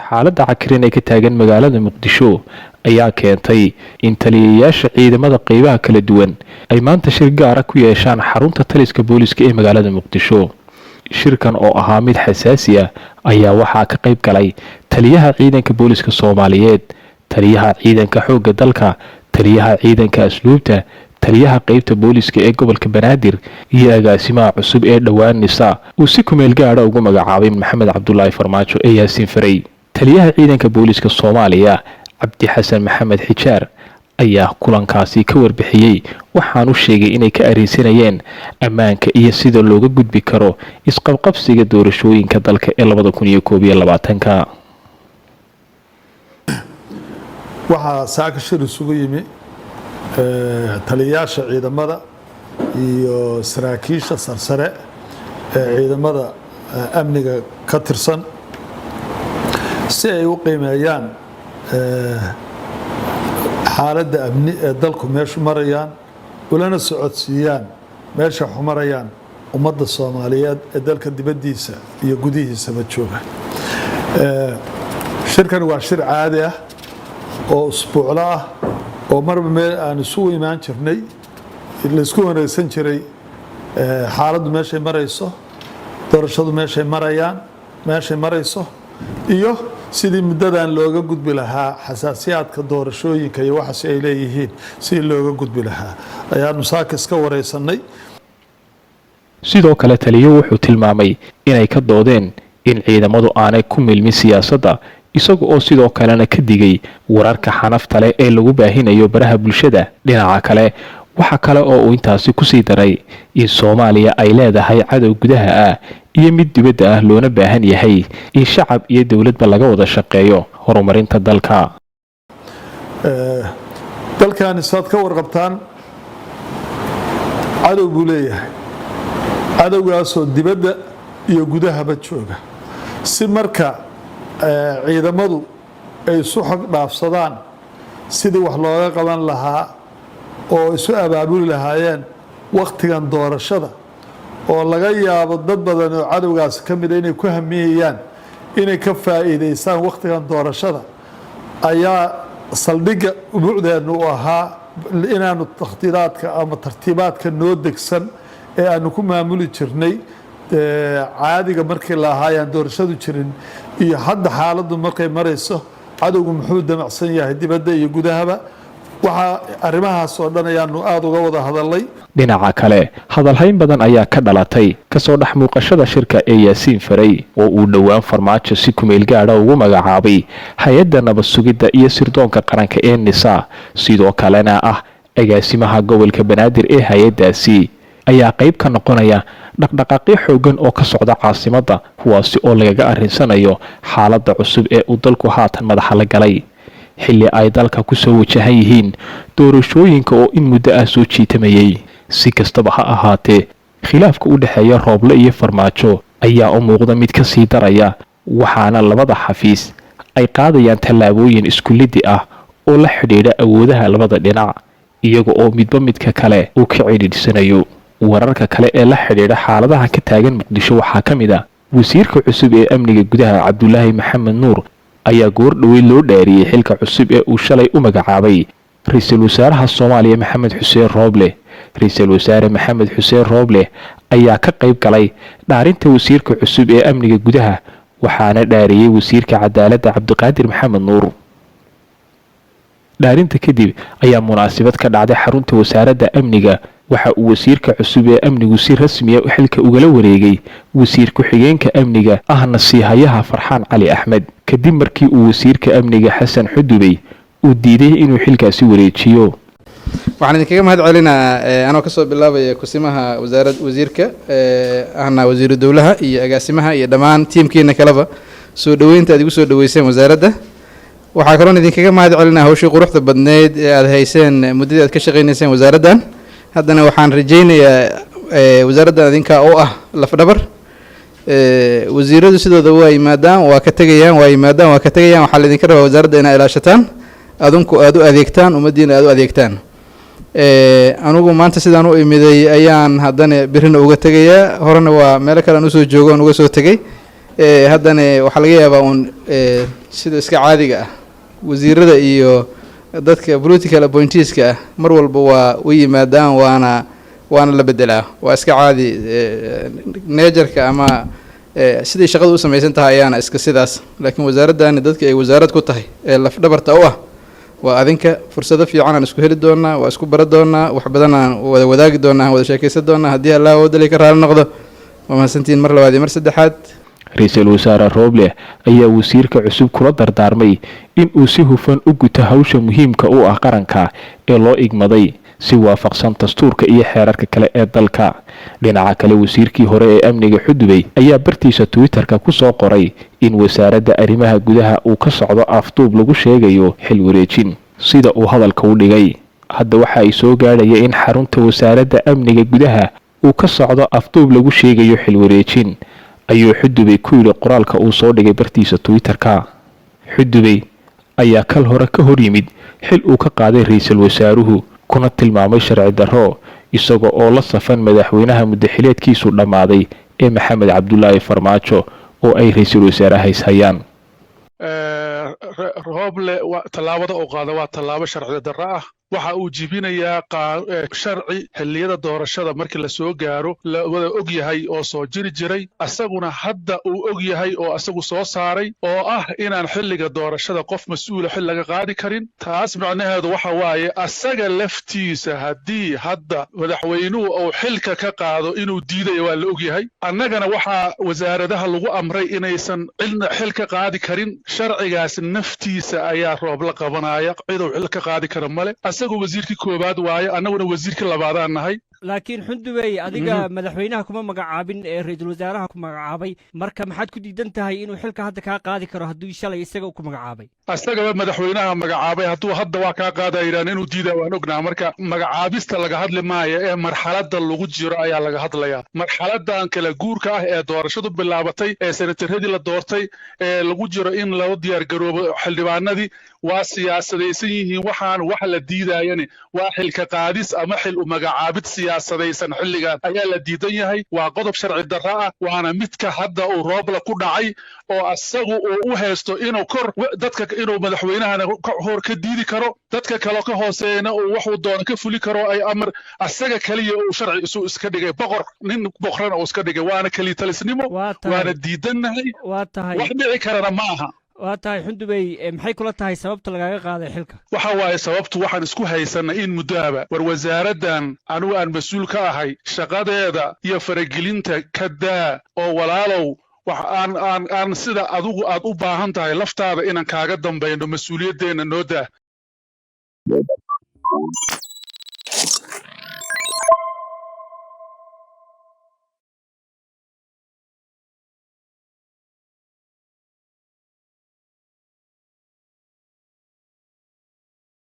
Xaaladda cakiran ee ka taagan magaalada Muqdisho ayaa keentay in taliyayaasha ciidamada qeybaha kala duwan ay maanta shir gaara ku yeeshaan xarunta taliska booliska ee magaalada Muqdisho. Shirkan oo ahaa mid xasaasi ah ayaa waxaa ka qayb galay taliyaha ciidanka booliska Soomaaliyeed, taliyaha ciidanka xoogga dalka, taliyaha ciidanka asluubta, taliyaha qeybta booliska ee gobolka Banaadir iyo agaasimaha cusub ee dhowaan NISA uu si kumeel gaadha ugu magacaabay Maxamed Cabdulaahi Farmaajo ee Yaasiin Farey. Taliyaha ciidanka booliska Soomaaliya, Cabdi Xasan Maxamed Xijaar, ayaa kulankaasi ka warbixiyey, waxaanu sheegay inay ka arrinsanayeen ammaanka iyo sida looga gudbi karo isqabqabsiga doorashooyinka dalka ee 2021-ka. Waxaa saaka shir isugu yimi taliyayaasha ciidamada iyo saraakiisha sarsare ee ciidamada amniga ka tirsan si ay u qiimeeyaan xaaladda amni ee dalku meeshu marayaan, ulana socodsiiyaan meesha waxu marayaan ummadda Soomaaliyeed ee dalka dibaddiisa iyo gudihiisaba jooga. Shirkan waa shir caadi ah oo usbuuclo ah oo marba meel aan isugu imaan jirnay, laisku wareegsan jiray xaaladdu meeshay marayso, doorashadu meeshay marayaan, meeshay marayso iyo sidii muddadan looga gudbi lahaa xasaasiyaadka doorashooyinka iyo waxaas ay leeyihiin, sidii looga gudbi lahaa ayaanu saaka iska wareysanay. Sidoo kale taliyo wuxuu tilmaamay inay ka doodeen in ciidamadu aanay ku milmin siyaasadda, isaga oo sidoo kalena ka digay wararka xanafta leh ee lagu baahinayo baraha bulshada. Dhinaca kale, waxa kale oo uu intaasi kusii daray in Soomaaliya ay leedahay cadow gudaha ah iyo mid dibadda ah, loona baahan yahay in shacab iyo dowladba laga wada shaqeeyo horumarinta dalka. Dalkani, saad ka warqabtaan, cadow buu leeyahay, cadowgaasoo dibadda iyo gudahaba jooga. Si marka ciidamadu ay isu xog dhaafsadaan sidii wax looga qaban lahaa oo isu abaabuli lahaayeen wakhtigan doorashada, oo laga yaabo dad badan oo cadowgaasi ka mida inay ku hamiyayaan inay ka faa'iidaystaan wakhtigan doorashada, ayaa saldhigga umucdeennu u ahaa inaanu takhdiidaadka ama tartiibaadka noo degsan ee aanu ku maamuli jirnay caadiga markii la ahaayaan doorashadu jirin iyo hadda xaaladdu markay marayso, cadowgu muxuu damacsan yahay dibadda iyo gudahaba, waxaa arrimahaas oo dhan ayaanu aada uga wada hadalnay. Dhinaca kale, hadalhayn badan ayaa ka dhalatay kasoo dhex muuqashada shirka ee Yaasiin Farey oo uu dhowaan Farmaajo si kumeel gaadha ugu magacaabay hay-adda nabad sugidda iyo sirdoonka qaranka ee NISA, sidoo kalena ah agaasimaha gobolka Banaadir ee hay-addaasi, ayaa qayb ka noqonaya dhaqdhaqaaqyo xoogan oo ka socda caasimadda, kuwaasi oo lagaga arrinsanayo xaaladda cusub ee uu dalku haatan madaxa la galay, xilli ay dalka kusoo wajahan yihiin doorashooyinka oo in muddo ah soo jiitamayay. Si kastaba ha ahaatee, khilaafka u dhexeeya Rooble iyo Farmaajo ayaa u muuqda mid ka sii daraya, waxaana labada xafiis ay qaadayaan tallaabooyin iskulidi ah oo la xidhiidha awoodaha labada dhinac, iyaga oo midba midka kale uu ka cidhiidhsanayo. Wararka kale ee la xidhiidha xaaladaha ka taagan Muqdisho waxaa ka mid ah wasiirka cusub ee amniga gudaha, Cabdulaahi Maxamed Nuur, ayaa goor dhoweyd loo dhaariyey xilka cusub ee uu shalay u magacaabay ra-iisul wasaaraha Soomaaliya, Maxamed Xuseen Rooble. Ra-iisul wasaare Maxamed Xuseen Rooble ayaa ka qayb galay dhaarinta wasiirka cusub ee amniga gudaha, waxaana dhaariyey wasiirka cadaaladda, Cabdiqaadir Maxamed Nuur. Dhaarinta kadib ayaa munaasabad ka dhacday xarunta wasaaradda amniga waxa uu wasiirka cusub ee amnigu si rasmiya xilka ugala wareegay wasiir ku-xigeenka amniga ahna siihayaha, Farxaan Cali Axmed, kadib markii uu wasiirka amniga, Xasan Xudubey, uu diiday inuu xilkaasi wareejiyo. Waxaan idinkaga mahad celinaa, anoo kasoo bilaabaya kusimaha wasaarad wasiirka ahna wasiiru dowlaha iyo agaasimaha iyo dhammaan tiimkiina kaleba, soo dhoweynta aad igu soo dhoweyseen wasaaradda. Waxaa kaloon idinkaga mahad celinaa hawshii quruxda badneyd ee aada hayseen muddadii aad ka shaqeynayseen wasaaraddan. Haddana waxaan rajaynayaa wasaaraddan idinkaa oo ah lafdhabar. Wasiiradu sidooda waa yimaadaan, waa ka tegayaan, waa yimaadaan, waa ka tegayaan. Waxaa laydinka rabaa wasaaradda inaa ilaashataan, adinku aada u adeegtaan ummaddiina, aada u adeegtaan. Anugu maanta sidaan u imiday ayaan haddana birina uga tegayaa, horena waa meelo kale aan usoo joogo aan uga soo tegay. Haddana waxaa laga yaabaa uun sida iska caadiga ah wasiirada iyo dadka political appointeeska ah mar walba waa u yimaadaan, waana la bedelaa. Waa iska caadi nature-ka ama siday shaqadu u samaysan tahay ayaana iska sidaas. Laakiin wasaaraddani dadka ay wasaarad ku tahay ee lafdhabarta u ah waa adinka. Fursado fiican aan isku heli doonaa, waa isku bara doonaa, wax badan aan wada wadaagi doonaa, aan wada sheekaysan doonaa, haddii Allah awoodalay ka raali noqdo. Waa mahadsantihiin mar labaad iyo mar saddexaad. Ra-iisul Wasaare Rooble ayaa wasiirka cusub kula dardaarmay in uu si hufan u guto hawsha muhiimka u ah qaranka ee loo igmaday, si waafaqsan dastuurka iyo xeerarka kale ee dalka. Dhinaca kale, wasiirkii hore ee amniga Xudubey ayaa bartiisa Twitterka kusoo qoray in Wasaaradda Arrimaha Gudaha uu ka socdo afduub lagu sheegayo xil wareejin, sida uu hadalka u dhigay. Hadda waxa ay soo gaadhaya in xarunta Wasaaradda Amniga Gudaha uu ka socdo afduub lagu sheegayo xil wareejin, ayuu Xudubey ku yidhi qoraalka uu soo dhigay bartiisa Twitterka. Xudubey ayaa kal hore ka hor yimid xil uu ka qaaday ra-iisul wasaaruhu, kuna tilmaamay sharci darro, isaga oo la safan madaxweynaha muddaxileedkiisu dhammaaday ee Maxamed Cabdulaahi Farmaajo oo ay ra-iisul wasaaraha ishayaan. Rooble tallaabada uu qaada waa tallaabo sharci darro ah. Waxa uu jibinayaa sharci xilliyada doorashada markii la soo gaaro la wada og yahay oo soo jiri jiray, asaguna hadda uu og yahay oo asagu soo saaray, oo ah inaan xilliga doorashada qof mas-uula xil laga qaadi karin. Taas macnaheedu waxa waaye, asaga laftiisa haddii hadda madaxweynuhu uu xilka ka qaado inuu diidayo waa la og yahay. Annagana waxaa wasaaradaha lagu amray inaysan cidna xil ka qaadi karin. Sharcigaas naftiisa ayaa Roob la qabanaya, ciduu xil ka qaadi kara male. Asagu wasiirkii koowaad waaye, annaguna wasiirkii labaadaan nahay. Laakiin Xundubey, adiga madaxweynaha kuma magacaabin ee ra-iisul wasaaraha ku magacaabay. Marka maxaad ku diidan tahay inuu xilka hadda kaa qaadi karo hadduu shalay isaga ku magacaabay? Asagaba madaxweynaha magacaabay. Hadduu hadda waa kaa qaada yidhahan, inuu diidaa waan ognaa. Marka magacaabista laga hadli maayo ee marxaladda lagu jiro ayaa laga hadlayaa. Marxaladan kala guurka ah ee doorashadu bilaabatay, ee senataradii la doortay, ee lagu jiro in loo diyaar garoobo xildhibaanadii, waa siyaasadaysan yihiin. Waxaan wax la diidayani waa xilka qaadis ama xil u magacaabid siyaasadaysan xilligan ayaa la diidan yahay. Waa qodob sharci darro ah, waana midka hadda uu Roobla ku dhacay oo asagu uu u haysto inuu kor dadka, inuu madaxweynahana hor ka diidi karo, dadka kale ka hooseeyana uu waxuu doono ka fuli karo, ay amar asaga kaliya uu sharci isu iska dhigay, boqor nin boqrana uu iska dhigay. Waana kelitalisnimo, waana diidannahay. Waa tahay. Wax dhici karana ma aha. Waa tahay. Xundubey, maxay kula tahay sababta lagaaga qaaday xilka? Waxa waaye sababtu, waxaan isku haysanay in muddoaba war wasaaraddan anigu aan mas-uul ka ahay shaqadeeda iyo faragelinta ka daa, oo walaalow wax aan sida adigu aad u baahan tahay laftaada inaan kaaga dambayno, mas-uuliyaddeenna noo daa.